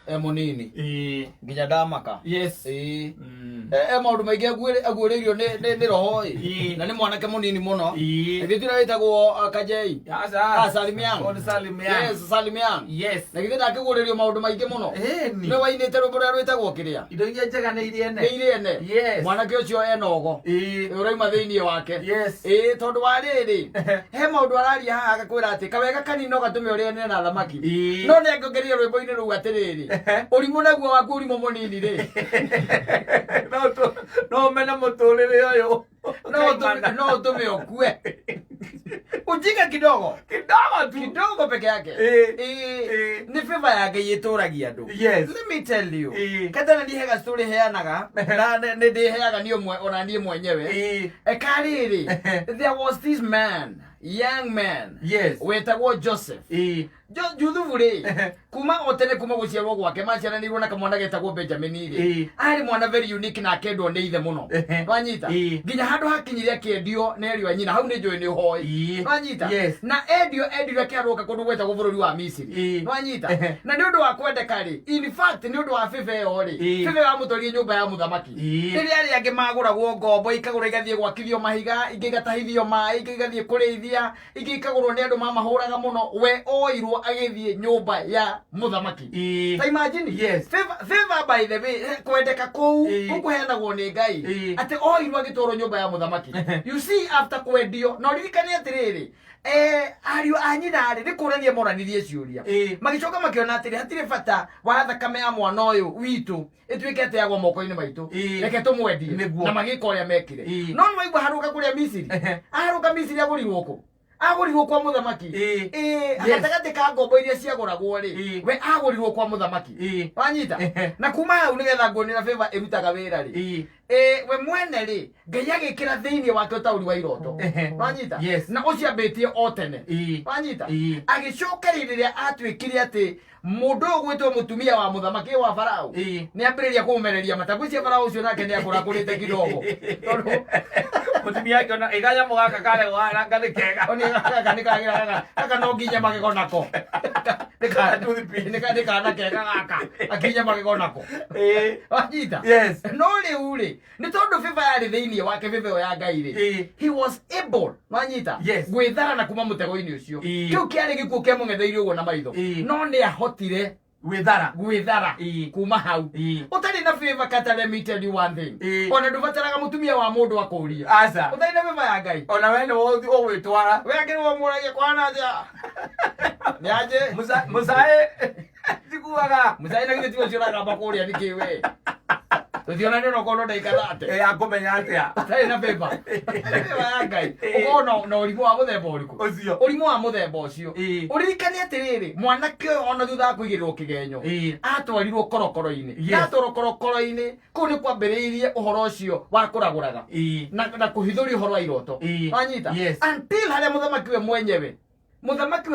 E mũnini. Ĩĩ. Nginya ndamaka. Yes. Ĩĩ. E maũndũ maingĩ aguũrĩirio nĩ roho ĩ. Ĩĩ. Na nĩ mwanake mũnini mũno. Ĩĩ. Githĩ tira wĩtagwo Kajei? Aca. Ah, Salimian. Old Salimian. Yes, Salimian. Yes. Na githĩ ndakĩguũrĩrio maũndũ maingĩ mũno? Ĩni. Nĩ wainĩte rwĩmbo rũrĩa rwĩtagwo kĩrĩa? Indo iria njega nĩ iria ene. Nĩ iria ene. Yes. Mwanake ũcio ena ũgo. Ĩĩ. Ũrauma thĩinĩ wake. Yes. Ĩĩ tondũ wa rĩrĩ, he maũndũ araria haha agakwĩra atĩ kawega kanini no gatũme ũrĩane na thamaki. Ĩĩ. No nĩ angĩongereire rwĩmbo-inĩ rũu atĩrĩrĩ, ũrimũ naguo waku ũrimũ mũnini rĩ, No ũmene mũtũrĩre ũyũ. No ũtũme ũkue. Ujinga kidogo. Kidogo tu. Kidogo peke yake. Ĩĩ. Ĩĩ. Ĩĩ. Nĩ favor ya Ngai ĩtũragia andũ. Yes. Let me tell you. Ĩĩ. Katana ndihega story heanaga na nĩ ndĩheaga niĩ mwe ona niĩ mwenyewe. Ĩĩ. Eka rĩrĩ, there was this man, young man. Yes. Wetagwo Joseph. Ĩĩ. Juthubu rĩ, kuma o tene kuma gũciarwo gwake maciaranĩirwo na kamwana getagwo Benjamin rĩ, arĩ mwana very unique na akendwo nĩ ithe mũno. Nwanyita? Nginya handũ hakinyire akĩendio nĩ ariũ a nyina, hau nĩ njũĩ nĩ ũhoĩ. Nwanyita? Na endio endirio akĩharũrũka kũndũ gwetagwo bũrũri wa Misiri. Nwanyita? Na nĩ ũndũ wa kwendeka rĩ, in fact nĩ ũndũ wa favor ĩyo rĩ, favor ĩyo yamũtwarire nyũmba ya mũthamaki. Rĩrĩa arĩa angĩ magũragwo ngombo, ikagũrwo igathiĩ gwakithio mahiga, ingĩ igatahithio maĩ, ingĩ igathiĩ kũrĩithia, ingĩ ikagũrwo nĩ andũ mamahũraga mũno, we oirwo agĩthiĩ nyũmba ya mũthamaki. Ta imagine. Favor, by the way, kwendeka kũu kũu kũheanagwo nĩ Ngai. Atĩ oirwo agĩtwarwo nyũmba ya mũthamaki. You see, after kwendio, na ũririkane atĩrĩrĩ, ariũ a nyina rĩ, nĩ kũrania moranirie ciũria. Magĩcoka makĩona atĩrĩ, hatirĩ bata wa thakame ya mwana ũyũ witũ ĩtuĩke atĩ yagwa moko-inĩ maitũ. Reke tũmwendie. Na magĩka ũrĩa mekire. No nĩ waigua harũka kũrĩa Misiri? Aharũka Misiri agũrirwo kũ? Agũrirwo kwa mũthamaki. Ĩĩ, gatagatĩ ka ngombo iria ciagũragwo rĩ, we agũrirwo kwa mũthamaki. Wanyita? Na kuma hau nĩgetha nguonie na favor ĩrutaga wĩra rĩ, ĩĩ, we mwene rĩ, Ngai agĩkĩra thĩinĩ wake ũtaũri wa iroto. Wanyita? Yes. Na ũcio ambĩtie o tene. Wanyita? Agĩcoka rĩ, rĩrĩa atuĩkire atĩ mũndũ ũyũ gwĩtwo mũtumia wa mũthamaki wa Farao nĩ ambĩrĩria kũmũmereria mata. Ngwĩciria Farao ũcio nake nĩ akũrakũrĩte kidogo. Tondũ Mũtumia akĩona ĩganyamũ gaka karegwo haha nĩ kega. Oni gaka nĩ kagĩra gaka gaka no nginya magego nako. Nĩ kana kega gaka akinye magego nako. Wanyita? Yes. No rĩu rĩ, nĩ tondũ favor yarĩ thĩinĩ wake, favor ĩyo ya Ngai rĩ, he was able, wanyita, gwĩthara na kuma mũtego-inĩ ũcio. Kĩu kĩarĩ gĩkuũ kĩamũng'etheire ũguo na maitho. No nĩ ahotire Gwĩthara. Gwĩthara kuma hau. Ũtarĩ na favor kata, let me tell you one thing. Ona ndũbataraga mũtumia wa mũndũ akũrie. Aca. Ũtarĩ na favor ya Ngai. Ona we nĩ ũgwĩtwara. We akĩrwo mũragia kwana atĩa? Nĩ aje? Mũcaĩ njiguaga. Mũcaĩ na githĩ tiwe ũcio ũragamba kũrĩa nĩkĩ we? Tũtionanie ona ũkorwo ndaikara atĩa. Ĩ, akũmenya atĩa? Ũtarĩ na favor. Favor ya Ngai. Ũkorwo na ũrimũ wa mũthemba ũrĩkũ? Ũcio. Ũrimũ wa mũthemba ũcio. Ũririkane atĩrĩrĩ, mwanake ũyũ ona thutha wa kũigĩrĩrwo kĩgenyo, atwarirwo korokoro-inĩ. Na atwarwo korokoro-inĩ, kũu nĩ kwambĩrĩirie ũhoro ũcio wa kũragũraga. Na kũhithũria ũhoro wa iroto. Wanyita? Yes. Until harĩa mũthamaki we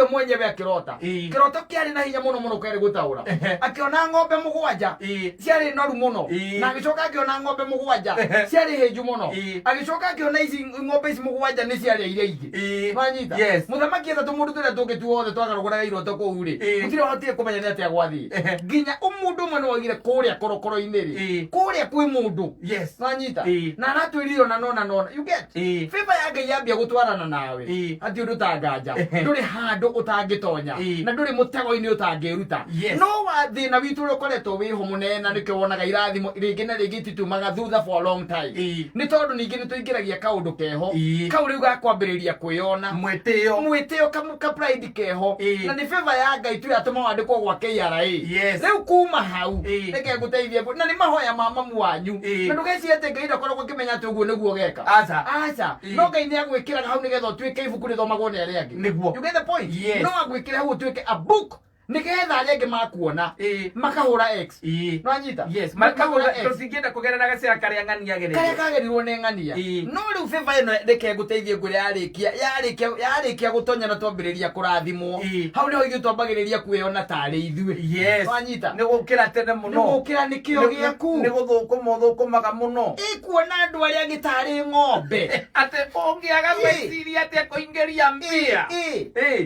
mwenyewe akĩrota. Kĩroto kĩarĩ na hinya mũno mũno kĩarĩ gũtaũra. Akĩona ng'ombe 7 ciarĩ noru mũno. Na agĩcoka akĩona ng'ombe 7 ciarĩ hĩnju mũno. Agĩcoka akĩona ici ng'ombe ici 7 nĩ ciarĩa iria ingĩ. Wanyita? Yes. Mũthamaki etha tũmũndũ tũrĩa tũngĩ tuothe twagarũgũraga iroto kũu rĩ, gũtirĩ wahotire kũmenya nĩ atĩa gwathiĩ. Nginya mũndũ ũmwe nĩ waugire kũrĩa korokoro-inĩ rĩ, kũrĩa kwĩ mũndũ. Wanyita? Na aratwĩrire ona nona nona. You get? Favor ya Ngai yambia gũtwarana nawe. Hati ũndũ ũtanganja. Ndũrĩ handũ ũtangĩtonya. Na ndũrĩ mũtego-inĩ ũtangĩruta. No wa thĩna witũ ũrĩa ũkoretwo wĩho mũnene na nĩkĩo wonaga irathimo rĩngĩ na rĩngĩ ititumaga thutha for a long time. Nĩ tondũ ningĩ nĩ tũingĩragia kaũndũ keho. Kau rĩu ga kwambĩrĩria kwĩyona. Mwĩtĩo. Mwĩtĩo ka pride keho. Na nĩ favor ya Ngai tu yatũma wandĩkwo gwa KRA. Rĩu kuma hau reke ngũteithie na nĩ mahoya ma mamu wanyu. Na ndũgecirie atĩ Ngai ndakoragwo akĩmenya atĩ ũguo nĩguo ũgeka. Aca. Aca. No Ngai nĩ agwĩkĩraga hau nĩgetha ũtuĩke ibuku rĩthomagwo nĩ arĩa angĩ. Nĩguo. You get the point? Yes. No agwĩkĩre hau ũtuĩke a book nĩgetha arĩa angĩ makuona makahũra X. Nĩwanyita? Yes. Makahũra X. Tũtingĩenda kũgerera gacĩra karĩa ng'ania karĩa agereire. kagerirwo nĩ ng'ania. No rĩu favor ĩno reke ngũteithie ngwĩre yarĩkia yarĩkia yarĩkia gũtonya na twambĩrĩria kũrathimwo, hau nĩho ithuĩ twambagĩrĩria kwĩyona tarĩ ithuĩ. Wanyita? Nĩ gũkĩra tene mũno. Nĩ gũkĩra nĩ kĩo gĩaku. Nĩ gũthũkũma ũthũkũmaga mũno. Ĩ kuona andũ arĩa angĩ tarĩ ng'ombe. Atĩ ũngĩaga gwĩciria atĩ akũingĩria mbia.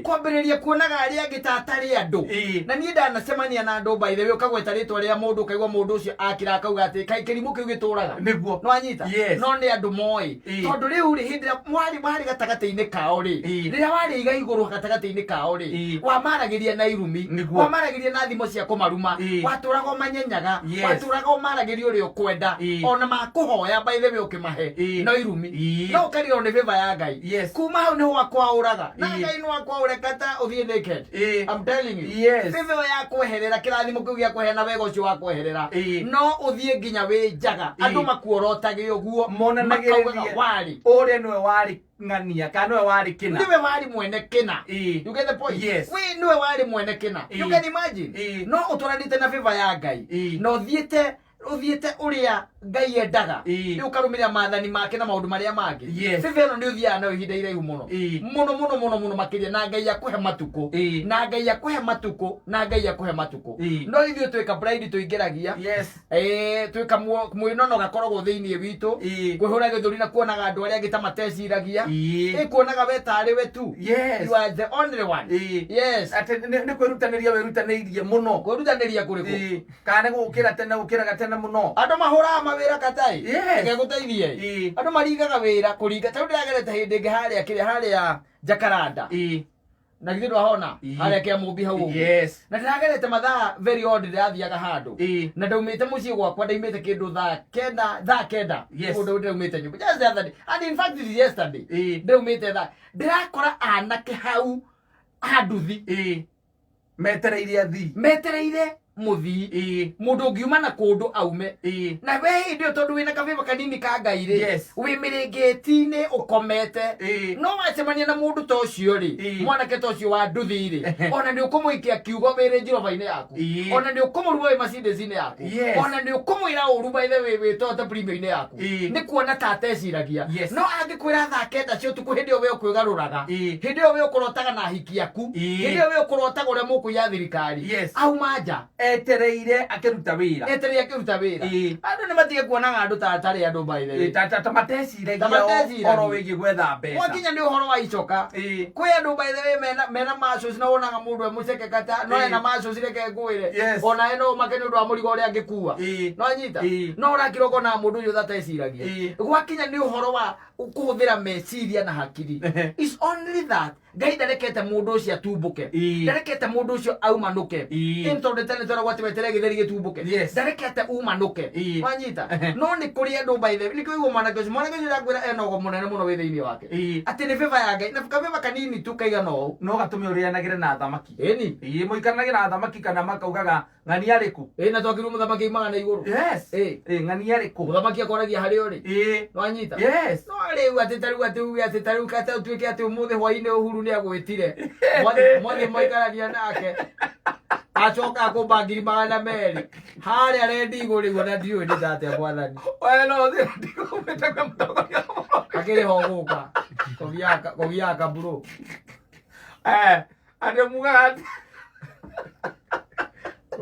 Kwambĩrĩria kuonaga arĩa angĩ ta atarĩ andũ. Na niĩ ndanacemania na andũ, by the way, ũkagweta rĩtwa rĩa mũndũ, ũkaigua mũndũ ũcio akira akauga atĩ kaĩ kĩrimũ kĩu gĩtũraga. Nĩwanyita? Yes. No nĩ andũ moĩ. Tondũ rĩu rĩ, hĩndĩ ĩrĩa mwarĩ gatagatĩ-inĩ kao rĩ, rĩrĩa warĩ iga igũrũ gatagatĩ-inĩ kao rĩ, wamaragĩria na irumi, wamaragĩria na thimo cia kũmaruma, watũraga ũmanyenyaga, watũraga ũmaragĩria ũrĩa ũkwenda, ona makũhoya, by the way, ũkĩmahe no irumi. No ũkarigwo nĩ favor ya Ngai. Kuma hau nĩho akwaũraga na Ngai no akwaũre kata ũthiĩ naked. I'm telling you. Favor ĩyo ya kweherera, kĩrathimo kĩu gĩa kweherera na wega ũcio wa kweherera, no ũthiĩ nginya wĩ njaga, andũ makuorotage ũguo, Monanagĩrĩrie makaugaga warĩ ũrĩa nĩwe warĩ ng'ania kana nĩwe warĩ kĩna. Nĩwe warĩ mwene kĩna. You get the point? Yes. We nĩwe warĩ mwene kĩna. You can imagine. No ũtwaranĩte na favor ya Ngai, na ũthiĩte ũrĩa Ngai endaga, rĩu ũkarũmĩrĩra maathani make na maũndũ marĩa mangĩ. Favor ĩno nĩ ũthiaga nayo ihinda iraihu mũno, mũno mũno mũno mũno makĩria, na Ngai akũhe matukũ, na Ngai akũhe matukũ, na Ngai akũhe matukũ. No ithuĩ twĩka pride tũingĩragia. Twĩka mwĩnono gakoragwo thĩinĩ witũ, kwĩhũra gĩthũri na kuonaga andũ arĩa angĩ ta mateciragia. Kuonaga we tarĩ we tu. You are the only one. Yes. Atĩ nĩ kwĩrutanĩria wĩrutanĩirie mũno. Kwĩrutanĩria kũrĩkũ? Kana nĩ gũkĩra tene, ũkĩraga tene mũno. Andũ mahũraga mawĩra katai. Reke ngũteithie. Andũ maringaga wĩra kũringa tarĩu ndĩragerete hĩndĩ ĩngĩ harĩa kĩrĩa, harĩa Jacaranda, na githĩ ndwahona? Harĩa kĩa mũmbi hau ũguo. Na ndĩragerete mathaa very odd, ndĩrathiaga handũ, na ndaumĩte mũciĩ gwakwa, ndaumĩte kĩndũ thaa 9, thaa 9. Ũndũ ndaumĩte nyũmba just the other day, and in fact it is yesterday. Ndaumĩte thaa, ndĩrakora anake hau anduthi. Metereire athii. Metereire mũthii, mũndũ ũngiuma na kũndũ aume. Na we hĩndĩ ĩyo, tondũ wĩna kabĩba kanini ka Ngai rĩ, wĩ mĩrĩngĩti-inĩ ũkomete, no wacemania na mũndũ ta ũcio rĩ, mwanake ta ũcio wa nduthi rĩ, ona nĩ ũkũmũikia kiugo wĩ Range Rover-inĩ yaku, ona nĩ ũkũmũruma wĩ Mercedes-inĩ yaku, ona nĩ ũkũmwĩra ũru, by the way, wĩ Toyota Premio-inĩ yaku. Nĩ kuona ta ateciragia. No angĩkwĩra thaa 9 cia ũtukũ, hĩndĩ ĩyo we ũkwĩgarũraga, hĩndĩ ĩyo we ũkũrotaga na hiki yaku, hĩndĩ ĩyo we ũkũrotaga ũrĩa mũkũiya thirikari, auma nja. Etereire akĩruta wĩra. Etereire akĩruta wĩra. Andũ nĩ matige kuonaga andũ ta atarĩ andũ, by the way. Ta mateciragia Ta mateciragia. oro wĩgiĩ gwetha mbeca. Mwakinya nĩ ũhoro wa icoka, kwĩ andũ, by the way, mena muscles, na wonaga mũndũ e mũceke kata no ena muscles, reke ngwĩre. Ona we no ũmake nĩ ũndũ wa mũrigo ũrĩa angĩkua. No anyita. No ũrakira ũkona mũndũ ũcio tateciragia. Gwakinya nĩ ũhoro wa kũhũthĩra meciria na hakiri, it's only that Ngai ndarekete mũndũ ũcio atumbũke, ndarekete mũndũ ũcio aumanũke. Ĩ tondũ tene tweragwo atĩ weterere gĩtheri gĩtumbũke. Ndarekete umanũke. Wanyita? No nĩ kũrĩ andũ, by the way, nĩkĩo ũiguo mwanake ũcio ndakwĩra ena ũgo mũnene mũno wĩ thĩinĩ wake, atĩ nĩ favor ya Ngai, na kabeba kanini tu kaigana ũũ. No gatũme ũrĩanagĩre na thamaki. Ĩni. Mũikaranagĩre na thamaki kana makaugaga ng'ania arĩkũ. Ĩ na twakĩrwo mũthamaki aumaga na igũrũ. Ng'ania arĩkũ. Mũthamaki akoragia harĩa ũrĩ. Nwanyita? Yes. No rĩu atĩ tarĩu atĩ uge atĩ tarĩu kata ũtuĩke atĩ ũmũthĩ hwainĩ Uhuru nĩ agwĩtire, mwathi mwaikarania nake, acoka akũmba 200,000 harĩa rendi igũrũ rĩu, ona ndiũĩ nĩ ndatĩa, mwathani. We no ũthiĩ ndigũmĩte kwĩ mũtongoria wa bũrũri. Akĩrĩ ho gũka kũgiaga kaburo. Andũ mugaga atĩ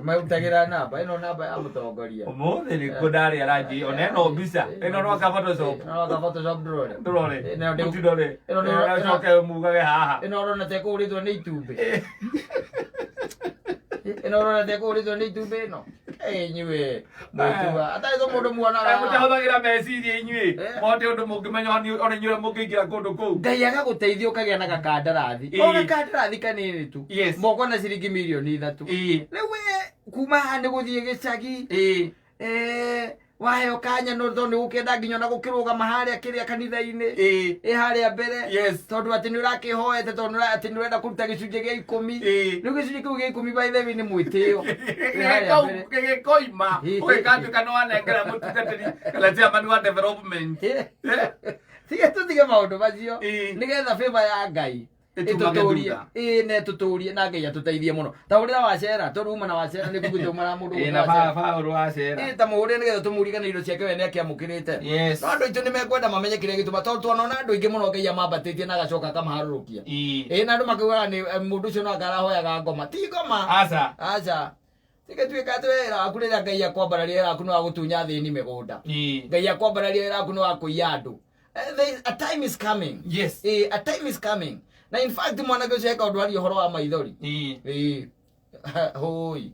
Marutagĩra namba ĩno, namba ya mũtongoria. Ũmũthĩ nĩkuo ndarĩ aranji ona ĩno mbica ĩno no ka Photoshop. Ĩno no ka Photoshop ndũrore. Ndũrore. Ĩno Mũtindore. Ĩno Ĩno mugage haha. Ĩno ũrona ta ĩkũhũrĩtwo nĩ itumbĩ? Ĩno ũrona ta ĩkũhũrĩtwo nĩ itumbĩ ĩno? Inyuĩ mwĩtua atarĩ to mũndũ muonaga. Mũtahũthagĩra meciria inyuĩ. Mote ũndũ mũngĩmenya ona inyuĩ ũrĩa mũngĩingĩra kũndũ kũu. Ngai agagũteithia ũkagĩa na gakandarathi, o gakandarathi kanini tu, moko na ciringi mirioni 3. Rĩu we kuma haha nĩ gũthiĩ gĩcagi, waheo kanya, no tondũ nĩ gũkĩenda nginya ona gũkĩrũgama harĩa kĩrĩa kanitha-inĩ, ĩ harĩa mbere, tondũ atĩ nĩ ũrakĩhoete, tondũ atĩ nĩ ũrenda kũruta gĩcunjĩ gĩa 10. Rĩu gĩcunjĩ kĩu gĩa 10, by the way, nĩ mwĩtĩo. Wĩ harĩa mbere. Gĩgĩkoima ũgĩgatuĩka nĩ wanengera mũtungatĩri kana chairman wa development. Tiga tũtige maũndũ macio, nĩgetha favor ya Ngai Ĩtumage ĩtũtũrie. thutha. Ĩĩ, na ĩtũtũrie, na Ngai atũteithie mũno. Ta ũrĩa wacera tũruma na wacera nĩ kugu tũma na mũndũ Ĩĩ, na ũgwĩtwo Wacera. Paũlũ wacera. Ĩĩ, ta mũhũrĩre nĩgetha tũmũririkane indo ciake we nĩ akĩamũkĩrĩte. No andũ aitũ nĩ mekwenda mamenye kĩrĩa gĩtũma, tondũ twanona andũ aingĩ mũno Ngai amambatĩtie na agacoka akamaharũrũkia. Ĩĩ, na andũ makaugaga nĩ mũndũ ũcio no akarahoyaga ngoma, ti ngoma. Aca. Aca, tigĩtuĩka atĩ wĩra waku, rĩrĩa Ngai akwambararia wĩra waku nĩ wa gũtunya athĩni mĩgũnda, Ngai akwambararia wĩra waku nĩ wa kũiya andũ. A time is coming. A time is coming, na in fact mwanake ũcio eka ũndũ aria ũhoro wa maithori. Hũi.